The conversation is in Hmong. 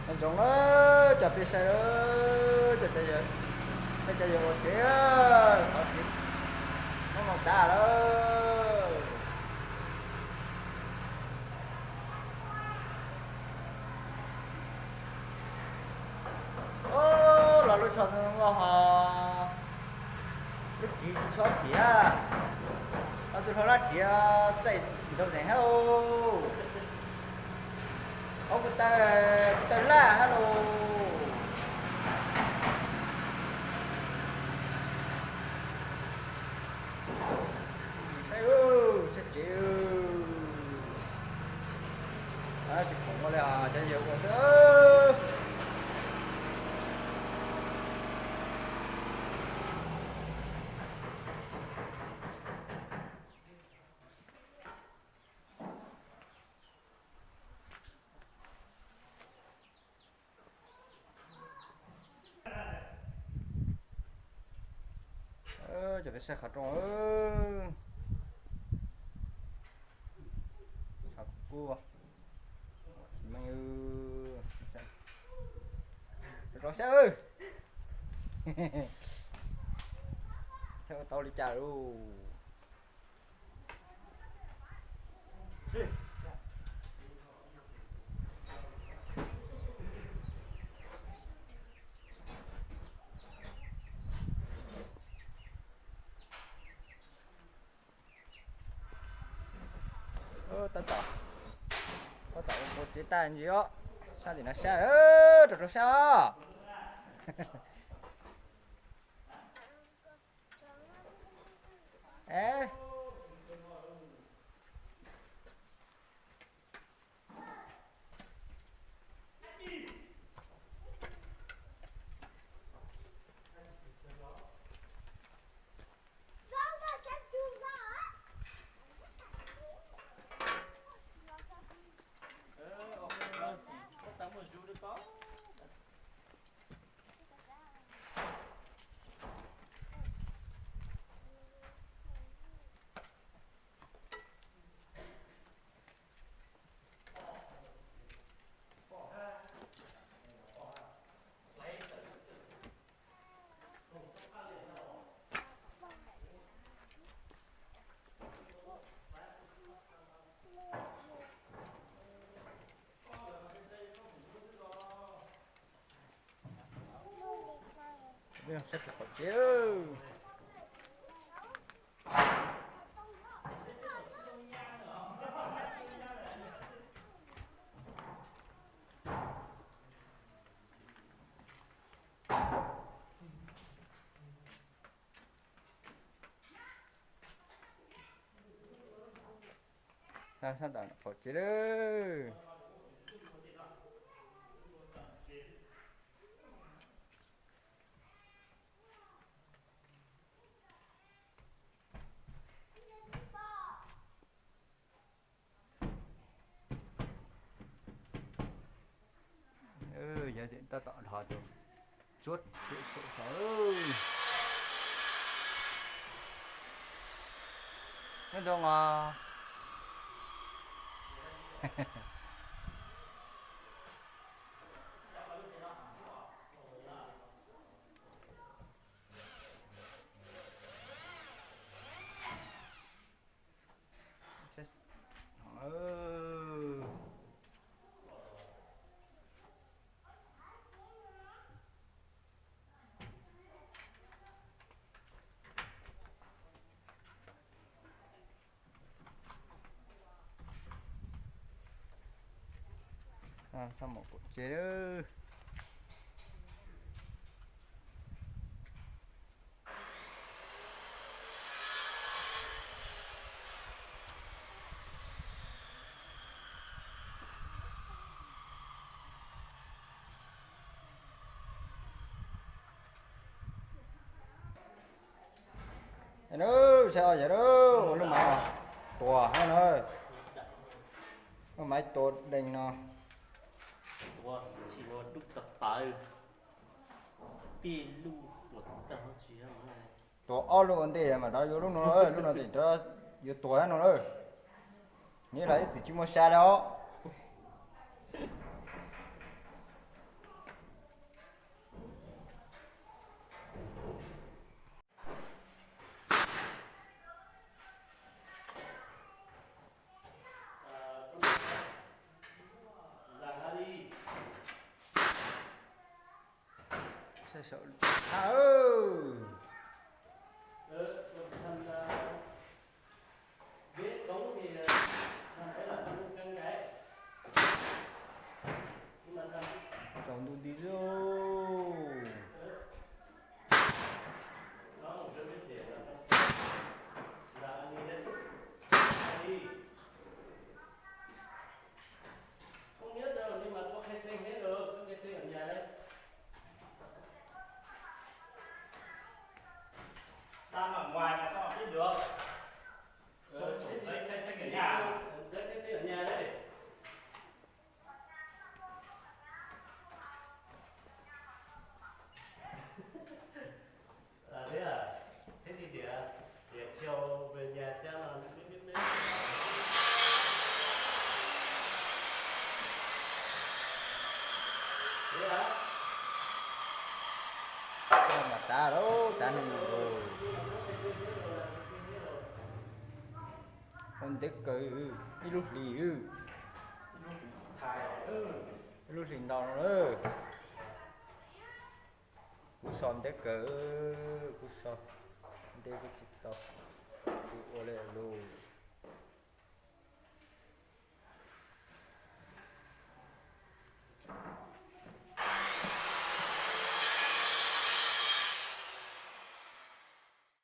Nyob zoo na, cov pej xeem, cov, cov yawg ua tsev, xov xwm muab mus tas lawm. Los lub tsho zoo nkauj ho, lub ris tsis tshua piam, ho tus hlau laj riam txaij nraug zeeg hab. Hauv kuv taw, kuv taw laj hab lauj. Saib, saib tsev, tsis khoom ua li os, cov yawg ua xwb. Cov pej xeem qhov rooj, qhov kub, rau saib, saib ua tau li cas lauj. Tab tom, tab tom ua tsev tag ntsis os, sab tim no sab, rau rau sab os. Saib puas pom tsev. Sab ntawm pom tsev lawm. Yog tab tom dhos tus tsuab saum saud. Nyob zoo os. Txhob mus pom tsev. Saib os, yog lub maiv tuag hab na, lub maiv tua deeg no. Tua ob lub ua ntej mas rov yuav lub no, lub no tseem rov yuav tuag no lawm. Neb los ib txwm tsis muaj sa li os. Saum thab. Tsaus ntuj nti zuj. Ta mà ngoài mà sao mà biết được? Sổ, sổ giấy khai sinh ở nhà. Giấy khai sinh ở nhà đây. À, thế à? Thế thì để, để chiều về nhà xem là biết, biết, biết. Thế hả? Koj mas tav lawm, tav neeg lawm. Ua ntev kawg, ib lub hlis, ib lub hlis ntau no lawm. Kuv so ntev kawg, kuv so ntev kuv tsis tau.